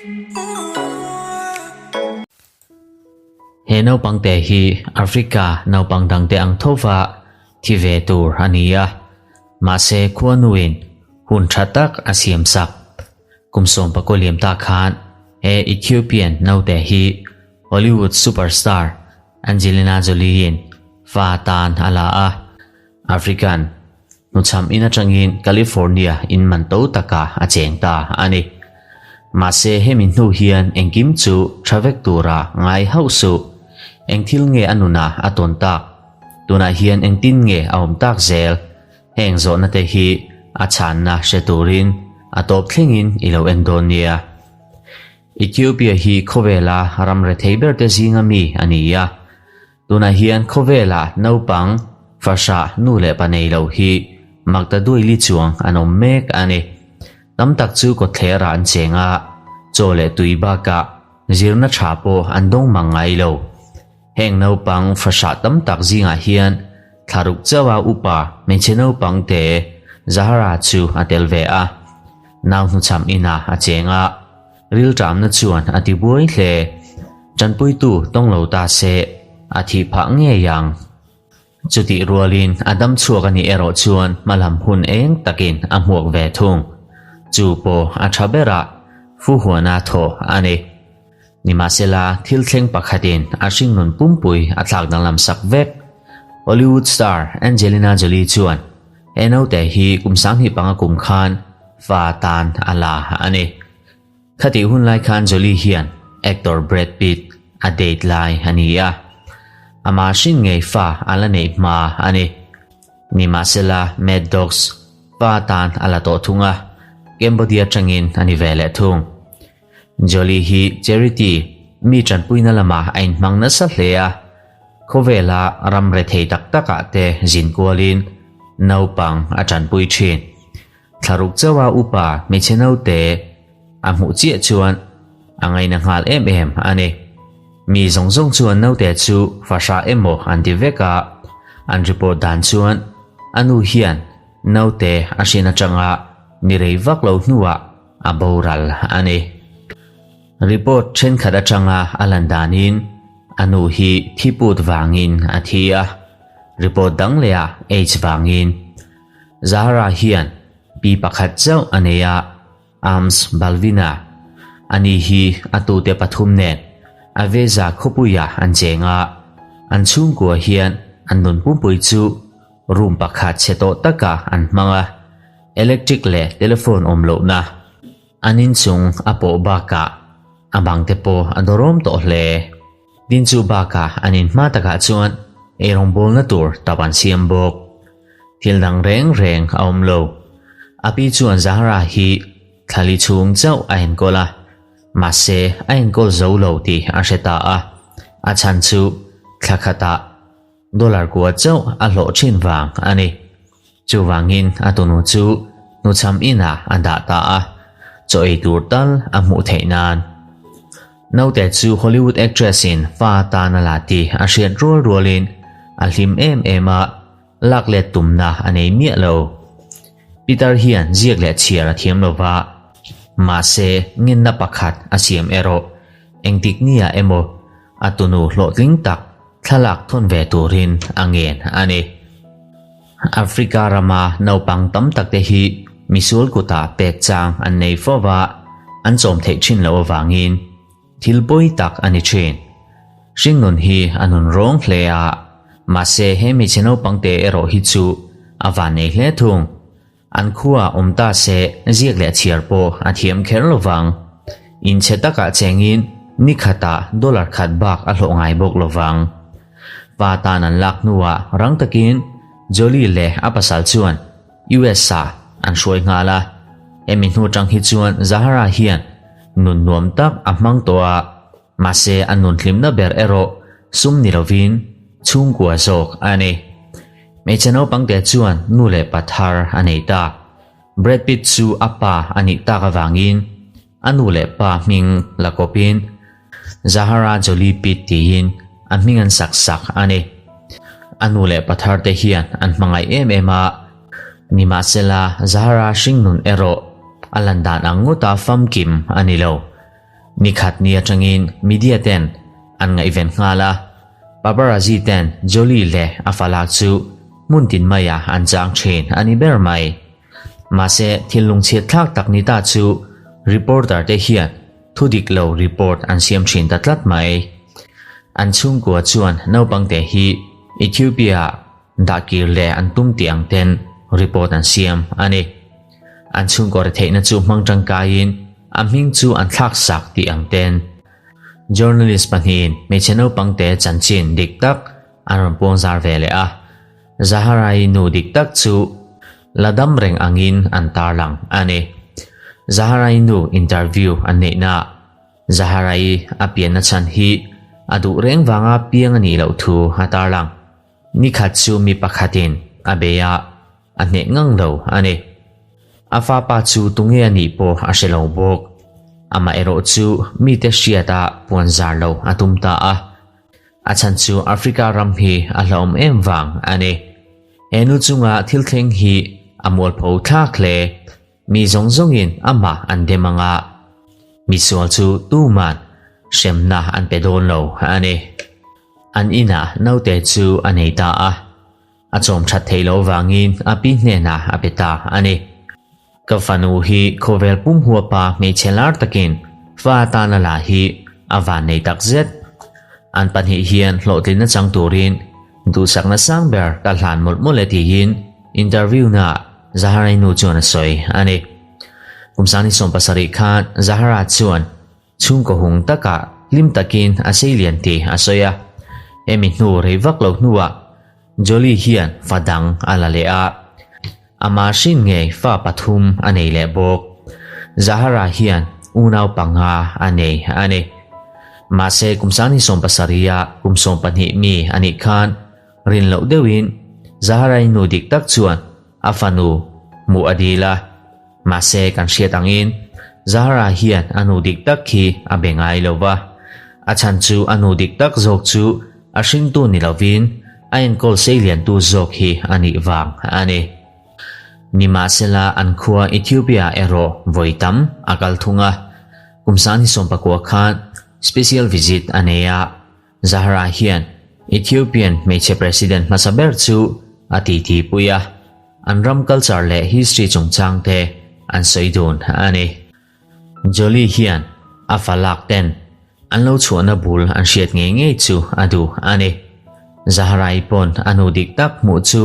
He naupangte hi Africa naupang dangte ang thova thi ve tur a ni a, mahse khuanuin hun tha tak a siam sak. Kum sawmpakaw liam ta khan he Ethiopian naute hi Hollywood superstar Angelina Jolie-in fa tan a la a, African hnuchham in atangin California in man to takah a cheng ta a ni. Mahse hemi hnu hian engkim chu tha vek tura ngai hauh suh. Eng thil nge a nunah a tawn tak? Tunah hian engtin nge a awm tak zel? Heng zawhna te hi a chhanna hre turin a tawp thlengin i lo en dawn nia. Ethiopia hi khawvela ram rethei berte zinga mi a ni a. Tunah hian khawvela naupang fahrah nu leh pa nei lo hi makta duaili chuang an awm mek a ni. Tam tak chu kawtthlerah an cheng a, chaw leh tui bakah zirna tha pawh an dawng mang ngai lo. Heng naupang fahrah tam tak zingah hian thlaruk chauha upa hmeichhe naupang te Zahara chu a tel ve a. Nau hnuchham inah a cheng a, rilṭamna chuan a ti buai hle. Ṭanpuitu tawng lo ta se a thih phah ngei ang. Chutih rualin a dam chhuak a nih erawh chuan hmalam hun eng takin a hmuak ve thung. Chu pawh a ṭha berah Fuhuana thawh a ni. Nimahsela, thil thleng pakhatin a hringnun pumpui a thlak danglam sak vek. Hollywood star Angelina Jolie chuan he naute hi kum 25 kum khan fa tan a la a ni. Khatih hun lai khan Jolie hian actor Brad Pitt a date lai a ni a, amah hrin ngei fa a la neih hma a ni. Nimahsela, Mad Dogs fa tan a la tawh thung a, Cambodia atangin a ni ve leh thung. Jolie hi charity mi tanpuina lamah a inhmang nasa hle a, khawvela ram rethei tak takah te zin kualin naupang a tanpui thin. Thlaruk chauha upa hmeichhe naute a hmuh chiah chuan a ngaina nghal em em a ni. Mi zawng zawng chuan naute chu fahrah emaw an ti vek a, an report dan chuan a nu hian naute a hrin atanga ni rei vak lo hnuah a boral a ni. Report thenkhat atanga a lan danin a nu hi thiput vangin a thi a, report dang lehah AIDS vangin. Zahra hian pi pakhat chauh a nei a, Ams Balvina. Ani hi a tute pathum nen Aveza khawpuiah an cheng a, an chhungkua hian an nun pumpui chu room pakhat chhe tawh takah an hmang a, electric leh telephone awm lohna an inchung a pawh bakah a bangte pawh a dawrawm tawh hle. Tin chu bakah an inhma takah chuan eirawngbawlna tur tap an siam bawk. Thil dang reng reng a awm lo. A pi chuan Zahra hi thlali chhung chauh a enkawl a, mahse a enkawl zo lo tih a hre ta a, a chhan chu thla khatah dollar kua chauh a hlawh thin vang a ni. Chuvangin a tunu chu hnuchham inah a dah ta a, chaw ei tur tal a hmuh theih nan. Naute chu Hollywood actress in fa atan a la tih a hriat rual rualin a hlim em em a, lak let tumna a nei miah lo. Peter hian ziak leh chhiar a thiam lo va, mahse ngenna pakhat a siam erawh engtik nia emaw a tunu hlawhtling tak thlalak thawn ve turin a ngen a ni. Africa rama naupang tam takte hi misual kutah pek chang an nei fo va, an chawm theih thin loh avangin thil pawi tak a ni thin. Hringnun hi a nun rawng hle a, mahse he hmeichhe naupangte erawh hi chu a vannei hle thung. An khua awm ta se ziak leh chhiar pawh a thiam kher lo vang. Inchhe takah chengin ni khatah dollar khat bak a hlawh ngai bawk lo vang. Pa tan an lak hnuah rang takin Jolie leh a pasal chuan US ah an hruai nghal a. Hemi hnu tang hi chuan Zahara hian nun nuam tak a hmang tawh a, Mahse a nun hlimna ber erawh sum ni lovin chhungkua zawk a ni. Hmeichhe naupangte chuan nu leh pa thar a nei ta. Brad Pitt chu a pa a nih tak avangin a nu leh pa hming la kawpin Zahara Jolie Pitt tiin a hming an sak sak a ni. A nu leh pa thar te hian an hmangaih em em a, nimahsela Zahara hringnun erawh a lan dan ang ngawta famkim a ni lo. Nikhat ni atangin media ten an ngaihven nghal a, paparazzi ten Jolie leh a falak chu hmun tin maiah an chang thin a ni ber mai. Mahse thil lungchhiat thlak tak ni ta chu reporter te hian thu dik lo report an siam thin ta tlat mai. An chhungkua chuan naupangte hi Ethiopia ah dah kir leh an tum tih ang ten report an siam a ni. An chhungkaw retheihna chu hmang tangkaiin a hming chu an thlak sak tih ang ten journalist pahnihin hmeichhe naupangte chanchin dik tak an rawn puang zar ve leh a. Zahara-i nu dik tak chu la dam reng angin an tarlang a ni. Zahara-i nu interview an neihnaah Zahara-i a pianna chhan hi a duh reng vanga piang a nih loh thu a tarlang. Nikhat chu mi pakhatin a bei a, a hneh ngang lo a ni. A fapa chu tunge a nih pawh a hre lo bawk. Amaherawh chu mite hriata puan zar lo a tum ta a. A chhan chu Africa ram hi a hlauhawm em vang a ni. He nu chunga thil thleng hi a mualpho thlak hle. Mi zawng zawngin amah an dem ang a, misual chu tuman hremna an pe dawn lo a ni. An inah naute chu a nei ta a, a chawm that theih loh vangin a pi hnenah a pe ta a ni. Ka fanu hi khawvel pum huapa hmeichhe lar takin fa atana la hi a van nei tak zet. An pahnih hian hlawhtlinna chang turin duhsakna sang ber ka hlan mawlh mawlh e tiin interview naah Zahara-i nu chuan a sawi a ni. Kum 2017 khan Zahara chuan chhungkaw hung takah hlim takin a sei lian tih a sawi a. Hemi hnu rei vak lo hnuah Jolie hian fa dang a la leh a, ama hrin ngei fa pathum a nei leh bawk. Zahara hian unau panga a nei a ni. Mahse kum 2017 a kum 12 mi a nih khan rin loh deuhin Zahara-i nu dik tak chuan a fanu hmuh a dil a. Mahse kan hriat angin Zahara hian a nu dik tak khi a be ngai lo va, a chhan chu a nu dik tak zawk chu a hringtu ni lovin a enkawl seiliantu zawk hi a nih vang a ni. Nimahsela an khua Ethiopia erawh vawi tam a kal thung a, kum 2019 khan special visit a nei a, Zahra hian Ethiopian hmeichhe president hmasa ber chu a titi pui a, an ram culture leh history chungchang te an sawi dun a ni. Jolie hian a fa lak ten an lo chhuahna bul an hriat ngei ngei chu a duh a ni. Zahra-i pawn a nu dik tak hmuh chu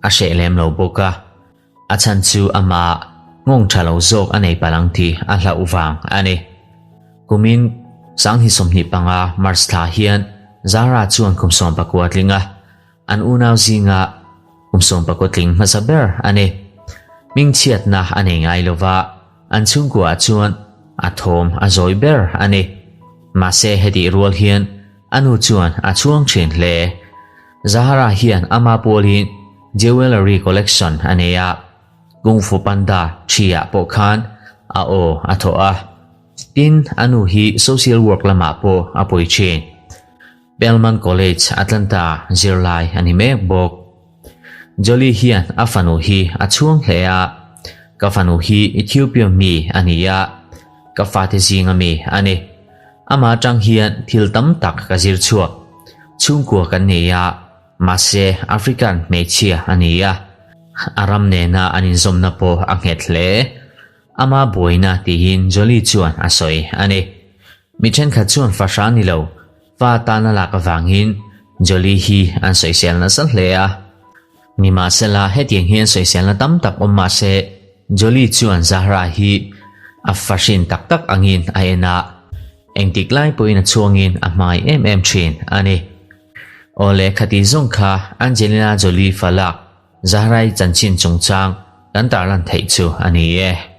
a hreh lem lo bawk a, a chhan chu amah nghawng tha lo zawk a nei palh ang tih a hlauh vang a ni. Kumin 2025 March thla hian Zara chuan kum 19 tling a, an unau zinga kum 19 tling hmasa ber a ni. Hmingchhiatna a nei ngai lo va, an chhungkuaah chuan a thawm a zawi ber a ni. Mahse hetih rual hian a nu chuan a chhuang thin hle. Zahara hian ama pualin jewellery collection a nei a, Kung Fu Panda ṭhi-ah pawh khan a aw a thawh a. Tin, a nu hi social work lamah pawh a pui ṭhin. Spelman College, Atlanta zirlai a ni mek bawk. Jolie hian a fanu hi a chhuang hle a, Ka fanu hi Ethiopia mi a ni a, ka fate zinga mi a ni. Amah atang hian thil tam tak ka zir chhuak. Chhungkua kan nei a, mahse African hmeichhia a ni a, a ram nena an inzawmna pawh a nghet hle. Ama buaina tiin Jolie chuan a sawi a ni. Mi thenkhat chuan fahra ni lo, fa tan a lak avangin Jolie hi an sawisel nasa hle a. Nimahsela hetiang hian sawiselna tam tak awm mahse Jolie chuan Zahra hi a fahrin tak tak angin a en a, engtik lai pawhin a chhuangin a hmangaih em em thin a ni. Awle khati zawng kha Angelina Jolie fa lak Zahra-i chanchin chungchang kan tarlan theih chu a ni e.